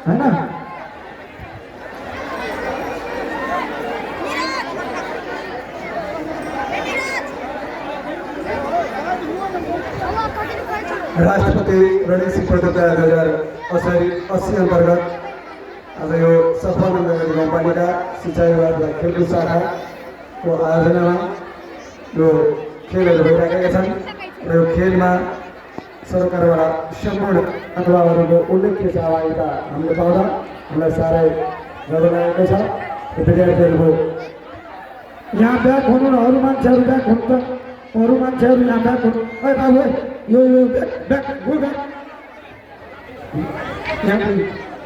है ना। राष्ट्रपति रणजीत सिंह प्रतियोगिता 2080 अन्तर्गत आज यो सफल गाउँपालिका सिंचाइ विभाग र खेलकुद शाखाको आयोजनामा यो खेलहरू भइरहेका छन् र यो खेलमा सरकारबाट सम्पूर्ण अथवाहरूको उल्लेख्य सहभागिता हामीले पाउँदा हामीलाई साह्रै गर्व लागेको छ। विद्यार्थीहरूको यहाँ ब्याक हुनु र अरू मान्छेहरू ब्याक हुनु त अरू मान्छेहरू यहाँ ब्याक हुनु। ओइ बाबु यो ब्याक गो ब्याक यहाँ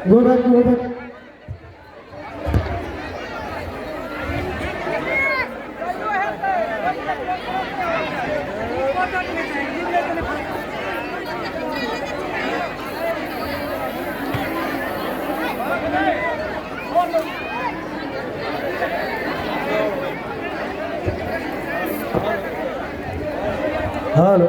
गो ब्याक। हेलो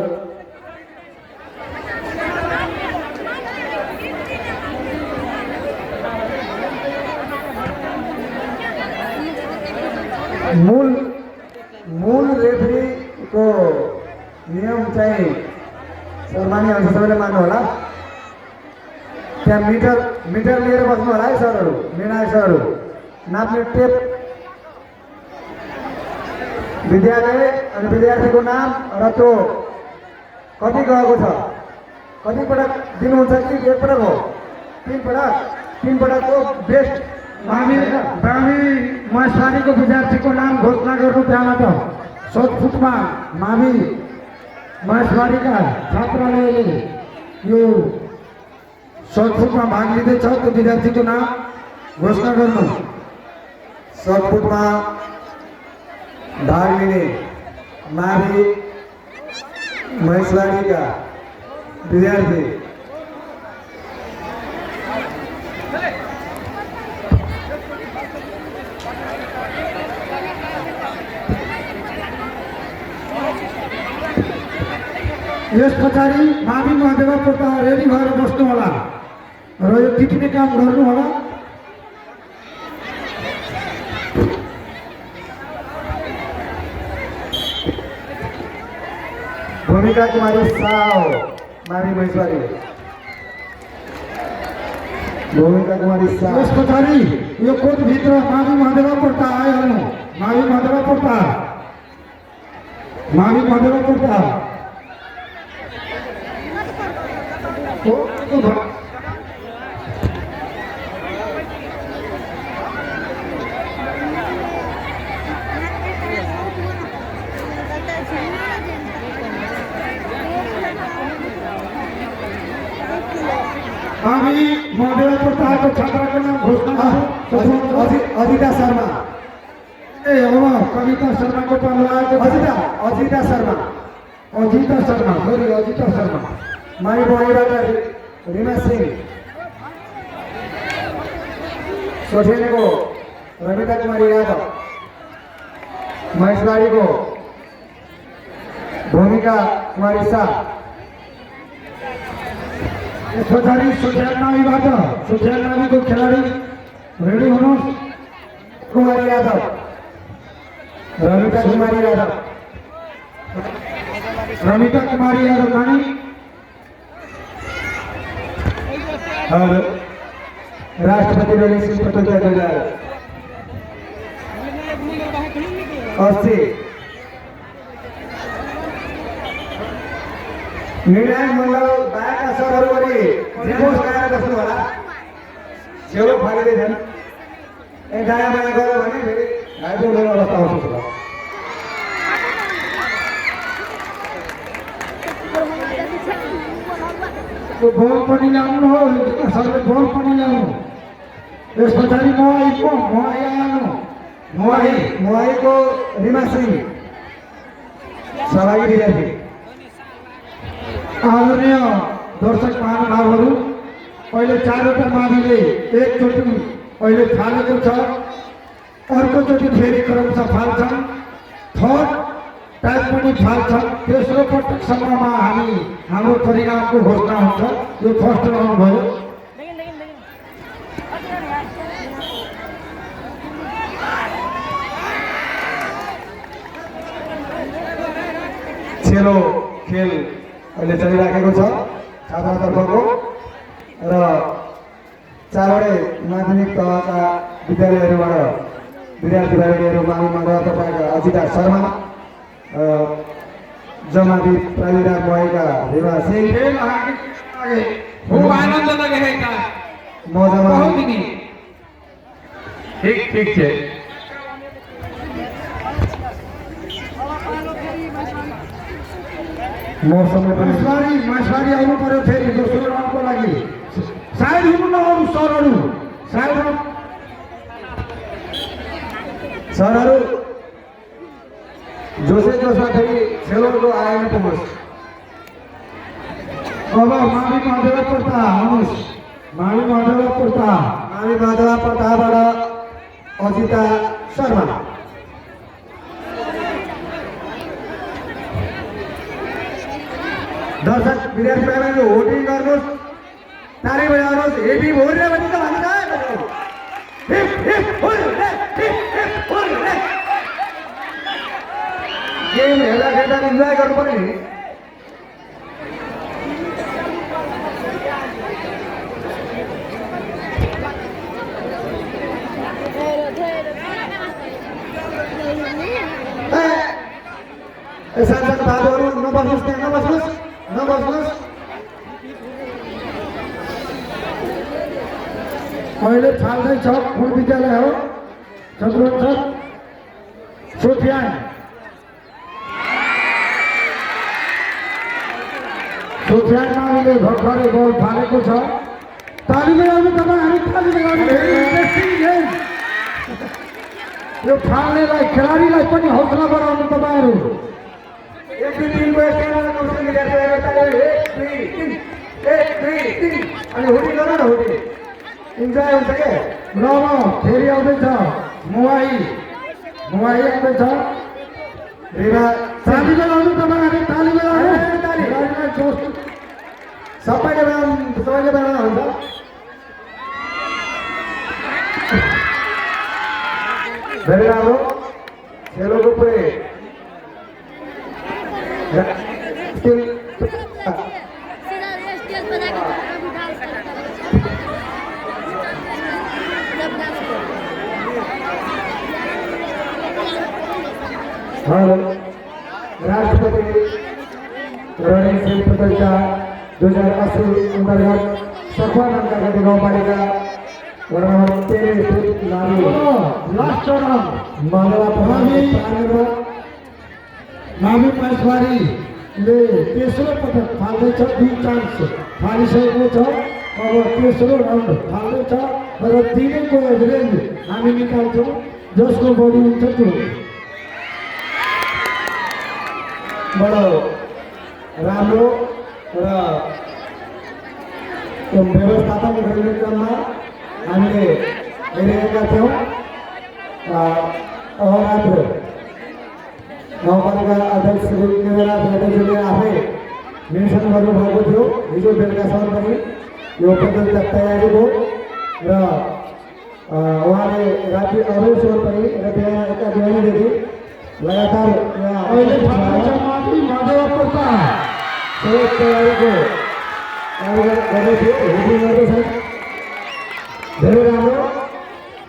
मूल रेफरी को नियम चाहिँ सम्मानीय हुन्छ, सबैले मान्नु होला। त्यहाँ मिटर लिएर बस्नु होला है सरहरू, निर्णायक सरहरू। नाप्ने टेप, विद्यालय अनि विद्यार्थीको नाम र त्यो कति गएको छ, कति पटक दिनुहुन्छ कि एक पटक हो, तीन पटकको बेस्ट मावि महेशबारीको विद्यार्थीको नाम घोषणा गर्नु। त्यहाँबाट सोधपुटमा मावि महेशबारीका छात्रालयले यो सोधपुटमा भाग लिँदैछ, त्यो विद्यार्थीको नाम घोषणा गर्नु। सोधपुटमा भाग लिने मावि महेशबारीका विद्यार्थी यस पछाडि मावि महादेवपुरका रेडी भएर बस्नु होला र यो टिप्ने काम गर्नु होला। भूमिका कुमारी साव मावि महेशबारी, भूमिका कुमारी साव। यस पछाडि यो कोटभित्र मावि महादेवपुरका आइहाल्नु। मावि महादेवपुरका मावि महादेवपुरको छात्राको नाम घोषणा गर्नु। अजिता शर्मा। ए अब कविता शर्माको पालो आएको। अजिता शर्मा सरी अजिता शर्मा। मावि बहिबाट रिमा सिंह, सोठेनेको रमिता कुमारी यादव, महेशबारीको भूमिका कुमारी शाह। यस पछाडि सुठ्यानावीबाट सुठ्यानावीको खेलाडी रेडी हुनुहोस्। कुमारी यादव, रमिता कुमारी यादव। रमिता कुमारी यादव नानी और राष्ट्रपति रणजीत सिंह प्रतियोगिता 2080 निर्णायक मण्डल बाहेकका सरहरू पनि रिपोर्ट गराएर बस्नु होला। छेउमा फालिँदैछन्, दायाँ बायाँ गऱ्यो भने फेरि घाइते अवस्था आउँछ होला। बल पनि ल्याउनु हो, सरले बल पनि ल्याउनु। यस पछाडि मोहाईको रिमा सिंह सहभागी विद्यार्थी। आदरणीय दर्शक महानुभावहरू, अहिले चारवटा माविले एकचोटि अहिले फालेको छ, अर्कोचोटि फेरि क्रमशः फाल्छन्, थर्ड टाइम पनि फाल्छन्। तेस्रो पटकसम्ममा हाम्रो परिणामको घोषणा हुन्छ। यो फर्स्ट राउन्ड भयो। छेलो खेल अहिले चलिराखेको छ छात्रातर्फको र चारवटै माध्यमिक तहका विद्यालयहरूबाट विद्यार्थी भाइहरू माविमा तपाईँका अजिता शर्मा जमाती प्राविधा भएका रेवा सिंह खेल आगे खूब आनंद लगे है का मजामा बहुत ही ठीक ठीक है मौसमले पनि मासवारी आउनु पर्यो फेरि दोस्रो राउन्डको लागि सायद हुनु नअरू सरहरू सायद सरहरू जोसे जोसमा फेरि छेलोको आएन पुग्नुहोस् अब मावि माधव पर्ता आउनुहोस् मावि माधव पर्ता मावि माधव प्रतापबाट अजिता शर्मा दर्शक विद्यार्थी भाइबहिनीले होटिङ गर्नुहोस् ताली बजाउनुहोस् हेपी भोरे भने त भन्छ हिप हिप भोरे हिप हिप भोरे गेम हेर्दा इन्जोय गर्नु पर्यो नि सानसानो बाबुहरू नबस्नुहोस् त्यहाँ नबस्नुहोस् अहिले थाल्दैछ कुन विद्यालय हो चन्द्रोत्तर सोफियान माविले भर्खरै बल फालेको छ ताली बजाउनु तपाईँहरू ताली बजाउनु भेरी इन्ट्रेस्टिङ गेम यो फाल्नेलाई खेलाडीलाई पनि हौसला बढाउनु तपाईँहरू एक दुई तिन को विद्यार्थी एक दुई तिन अनि होटिङ गर्नु न होटिङ इन्जोय हुन्छ के ल फेरि आउँदैछ मोबाइल आउँदैछ रेवा ताली बजाउनु तपाईँहरू ताली बजाउनु ताली। खेलाडीलाई जोस सबैले बेला हुन्छ धेरै राम्रो खेलोको पुरै राष्ट्रपति रणेश खेल प्रतियोगिता 2080 अन्तर्गत सखुवान अन्तर्गत गाउँपालिका वडा नम्बर 13 स्थित नारी लास्ट राउन्ड मावि मासवारीले तेस्रो पटक फाल्दैछ 2 चान्स फालिसकेको छ अब तेस्रो राउन्ड फाल्दैछ र तिनैको एभरेज हामी निकाल्छौँ जसको बढी हुन्छ त्यो बडो राम्रो र यो व्यवस्थापन गर्ने क्रममा हामीले हेरिरहेका थियौँ अहोरात्र गाउँपालिका अध्यक्ष श्री केदारनाथ यादवजीले आफै मेन्सन गर्नुभएको थियो हिजो बेलुकासम्म पनि यो प्रतियोगिता तयारीको र उहाँले राति अरूसम्म पनि र बिहानदेखि लगातार यहाँ अहिले फाल्दैछ मावि माधव पर्ता सबै तयारीको गर्दै थियो हेपिङ गर्दैछ धेरै राम्रो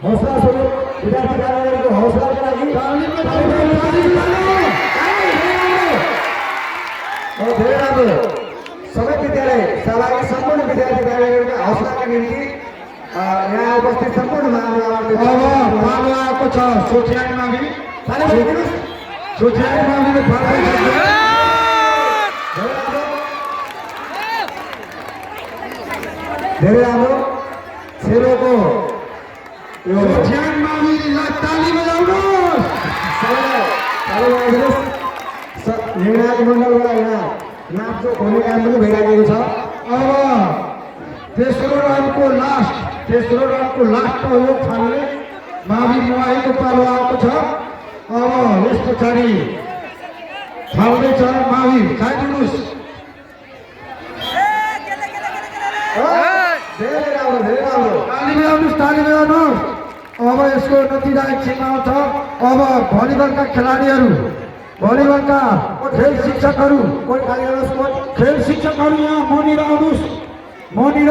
हौसला स्वरूप विद्यार्थी भाइहरूको हौसलाको लागि धेरै राम्रो सबै विद्यालय सहभागी सम्पूर्ण विद्यार्थी भाइहरूका हौसलाका निम्ति यहाँ उपस्थित सम्पूर्ण अब पालो आएको छ सोठियान मावि सोठियान माविले फाल्दैछ धेरै राम्रो छेलोको यो सोठियान माविलाई ताली बजाउनुहोस् निर्णायक मण्डलबाट यहाँ नापचोक हुने काम पनि भइराखेको छ अब तेस्रो राउन्डको लास्ट हो यो फाल्ने मावि मोबाइलको पालो आएको छ अब यस पछाडि फाल्दैछ मावि खाइदिनुहोस् धेरै राम्रो ताली बजाउनुहोस् ताली बजाउनुहोस्। अब यसको नतिजा एकछिनमा आउँछ। अब भलिबलका खेलाडीहरू, भलिबलका खेल शिक्षकहरू, खेल शिक्षकहरू यहाँ मनिर आउनुहोस्। मनिर